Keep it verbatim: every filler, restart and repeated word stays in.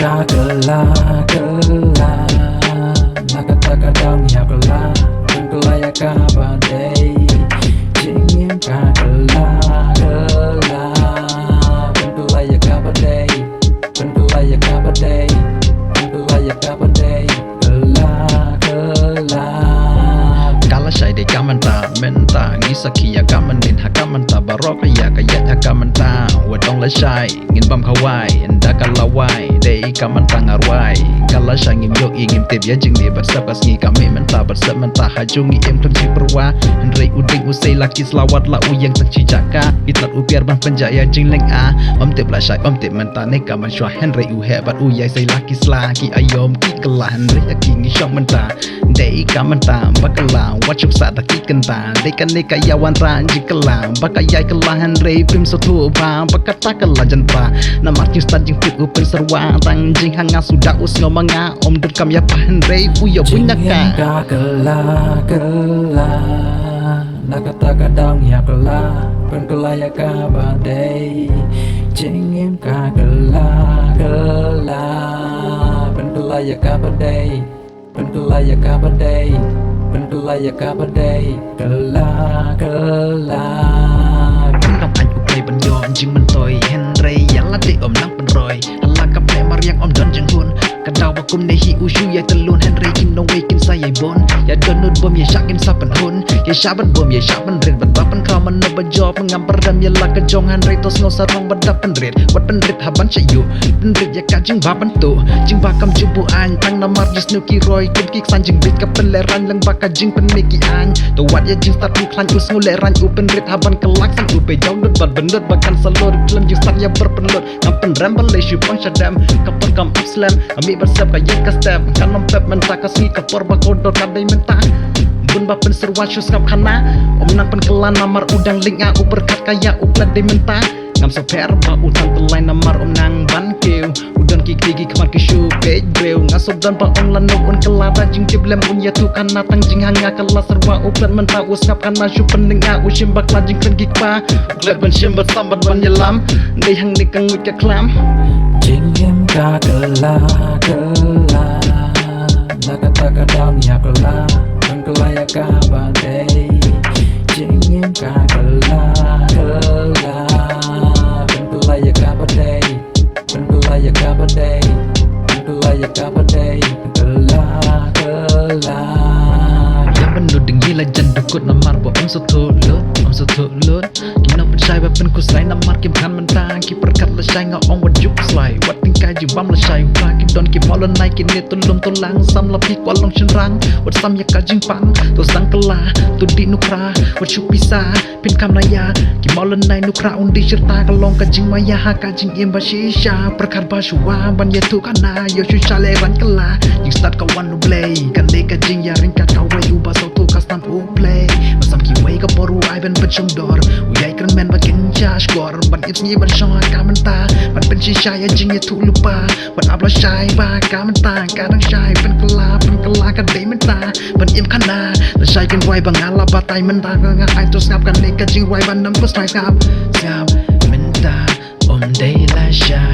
Kylla, kylla, na kata ka daw ngi hap kylla, pynkylla ïa kaba dei. Jingim ka kylla, kylla, pynkylla ïa kaba dei, pynkylla ïa kaba dei, pynkylla ïa kaba dei. Kylla, kylla. Ka lashai dei ka mynta, mynta ngi sakhi ïa ka mynnin ha ka mynta, baroh ka ïa ka ïaid ha ka mynta. Wat ong lashai ngin bam khawai, ynda ka lawai dei ka mynta nga rwai. Ka lashai ngim ïohi, ngim tip ïa jingmih, bad sep ka sngi ka mih mynta, bad sep mynta ha jong ngi im khlem shi pyrwa. Hynrei u ding u sei la ki sla, wat la u ïeng tang shi jaka. Ki tlot u piar ban pynjah ïa jinglynga. Ym tip lashai, ym tip mynta ne ka mynshuwa, hynrei u heh bad u ïai sei la ki sla. Ki aïom ki kylla, hynrei ha ki ngi shong mynta. Dei ka mynta ba kylla, wat suk sa da ki kynta. Dei kane ka ïa wanrah jingkylla, ba ka ïai kylla, hynrei phim sngewthuh ba, ba kata ka la jan ba. Namar jingstad jingtip u pynsyrwa, tang jingha nga suda u sngew ma nga, ym donkam ïa pha, hynrei u ïa buh na ka. Jingim ka kylla, kylla, na kata ka daw ngi hap kylla, pynkylla ïa kaba dei. Jingim ka kylla, kylla, pynkylla ïa kaba dei. Pynkylla ïa kaba dei, pynkylla ïa kaba dei. Kylla, kylla. Pynlong aiñ u kloi ban ïoh jingmyntoi, hynrei ïa lade ym nang pynroi. Ha la ka pyrthei mariang ym don jinghun. Ka daw ba kumne hi u shu ïai tylun, hynrei kin nongwei kin sa ïai bun. Ïa dohnud bym ïa shah kin sa pynhun. Ïa shah ban bym ïa shah ban rit, bad ba pynkhraw mano ba jop. Ngam pyrem ïa la ka jong, hynrei to sngew sarong ba da pynrit. Wat pynrit ha ban sha ïuh, pynrit ïa ka jingba ban tuh. Jingba kam ju buh aiñ, tang namar jingsniew ki roi. Kum ki ksan jingbit ka pynlehrain, lyngba ka jingpynmih ki aiñ. To wat ïa jingstad u khlaiñ, u sngew lehrain, u pynrit ha ban kylla ksan, u pei jaw lut bad bynlut ba kan sa lut. Khlem jingstad ïa bor pynlut, ngam pynrem balei shu pang sha dem. Ka por kam ap slem, ka mih ban sep ka ïeng ka step. Kan ym pep mynta ka sngi, ka por ba kordor ka dei mynta. Bun ba pynsyrwa shu sngap khana, ym nang pynkylla namar u dang lynga, u pyrkhat ka ïa u klet dei mynta. Ngam sngewpher ba u tan tyllai namar ym nang ban kiew. U don ki kti ki khmat ki shu peit briew. Nga sngewdon ba ong lano un kylla, da jingtip lem un ïathuh khana, tang jingha nga ka la syrwa, u klet mynta u sngap khana, shu pynlynga, u shim bakla jingkren ki kpa. U klet ban shim ban sam bad ban ïalam, dei hangne ka nguid ka khlam. Jingim ka kylla, kylla, na kata ka daw ngi hap kylla, pynkylla ïa kaba dei. Jingim ka kylla, kylla, pynkylla ïa kaba dei. Pynkylla ïa kaba dei, pynkylla ïa kaba dei. Kylla, kylla. Ïa ban nud dang ïa la jan dukut namar ba ym sngewthuh lut, ym sngewthuh lut. Ki nongpynshai ba pynkhuslai namar kim khan mynta. Ki pyrkhat lashai, nga ong wat ju khuslai, wat tyngkai jingbam lashai. Ki don ki mawlynnai kine to lum to lang, sam la phi kwah long shynrang, wat sam ïa ka jingpang. To sdang kylla, to dih nukra, wat shu pisa. Pynkham na ïa ki mawlynnai, nukra un dih shirta, ka long ka jingmaïa ha ka jingim ba shisha. Pyrkhat ba shuwa ban ïathuh khana, ïoh shu shaleh ban kylla. Jingstad ka wan U Blei, kane ka jingïaryngkat kawei uba sngewthuh ka sdang U Blei. Ba sam kiwei ka por u ai ban pynshongdor, u ïai kyrmen ba kin sha shkor, ban ïohsngew ban shong ha ka mynta, ban pynshisha ïa jingïathuhlypa. Wat ap lashai ba ka mynta ka dang shai, pynkylla, pynkylla ka dei mynta ban im khana. Lashai kin rwai ba nga la batai mynta, nga ai to sngap kane ka jingrwai ban ym khuslai. Sngap, sngap mynta, ym dei lashai.